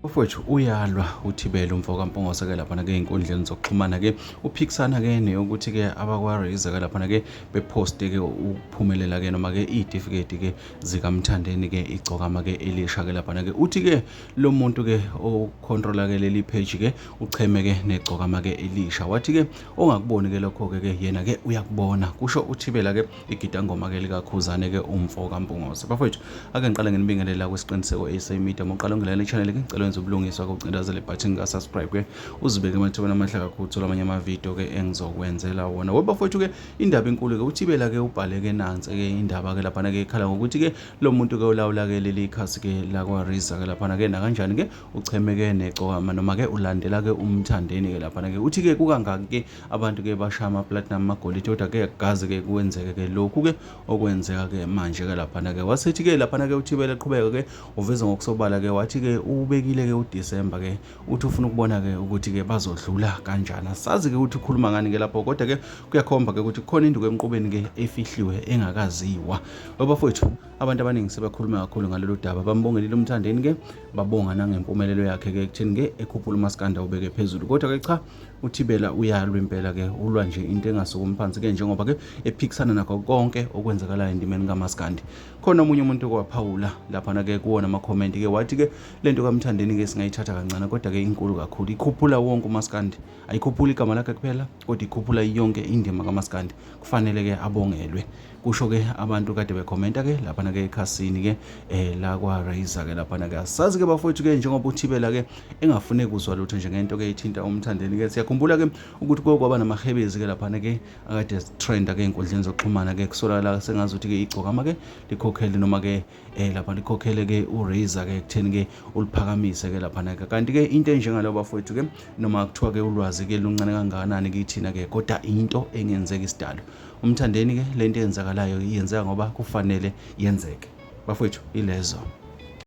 Bafowethu uyalwa uThibela umfo kaMpungose ke laphana ke ey'nkundleni zokuxhumana ke uphikisana ke neyokuthi ke abakwa-Razer ke laphana ke bephoste ke ukuphumelela ke noma ke iy'tifiketi ke zikaMthandeni ke igcokama ke elisha ke laphana ke uthi ke lo muntu ke okhontrola ke leli page ke ucheme ke negcokama ke elisha wathi ke ongakuboni ke lokho ke ke yena ke uyakubona kusho uThibela ke igidangoma ke likaKhuzane ke umfo kaMpungose. Bafowethu, ake ngiqale nginibingelela kwisiqiniseko SA Media. Uma uqala ungena le channel ke ngicela wenze ubulungiswa kokucindezela ibutton ka subscribe ke uzibeke emathubeni amahle kakhulu uthola amanye ama-video ke engizokwenzela wona. We bafowethu ke indaba enkulu ke uThibela ke ubhale ke nansi ke indaba ke laphana ke ikhala ngokuthi ke lo muntu ke olawula ke leli khasi ke lakwa Riza ke laphana ke nakanjani ke ucheme ke necokama noma ke ulandela ke uMthandeni ke laphana ke uthi ke kukangaki ke abantu ke bashaya ama-platinum amagolide kodwa ke akukaze ke kwenzeke ke lokhu ke okwenzeka ke manje ke laphana ke wasethi ke laphana ke uThibela eqhubeka ke uveza ngokusobala ke wathi ke ubekile ke uDecember ke uthi ufuna ukubona ke ukuthi ke bazodlula kanjani asazi ke ukuthi ukhuluma ngani ke lapho kodwa ke kuyakhomba ke ukuthi kukhona induku emqubeni ke efihliwe engakaziwa bafowethu abantu abaningi sebekhuluma kakhulu ngalolu daba bambongelile uMthandeni ke babonga nangempumelelo yakhe ke ekutheni ke ekhuphula umaskanda ubeke phezulu kodwa ke cha uThibela uyalwa impela ke ulwa nje into engasukumi phansi ke njengoba ke ephikisana nakho konke okwenzakalayo endimeni kamaskandi khona omunye umuntu okwaphawula laphana ke kuwona ama-comment ke wathi ke lento kaMthandeni ke singayithatha kancane kodwa ke inkulu kakhulu ikhuphula wonke umaskandi ayikhuphuli igama lakhe kuphela kodwa ikhuphula yonke indima kamaskandi kufanele ke abongelwe kusho ke abantu kade bekhomenta ke laphana ke ekhasini ke eh la kwa Razer ke laphana ke asazi ke bafowethu ke njengoba uThibela ke engafune kuzwa lutho nje ngento ke ithinta uMthandeni ke siyakhumbula ke ukuthi kwaba namahebezi ke laphana ke akade trend ke enkundleni zokuxhumana ke kusolakala sengazuthi ke igcokama ke likhokhele noma ke eh lapha likhokhele ke uRazer ke ekutheni ke uliphakamise ke laphana ke kanti ke into enjengalo bafowethu ke noma kuthiwa ke ulwazi ke luncane kangakanani kithina ke kodwa into engenzeka isidalo uMthandeni ke lento eyenzakalayo iyenzeka ngoba kufanele yenzeke bafowethu ilezo.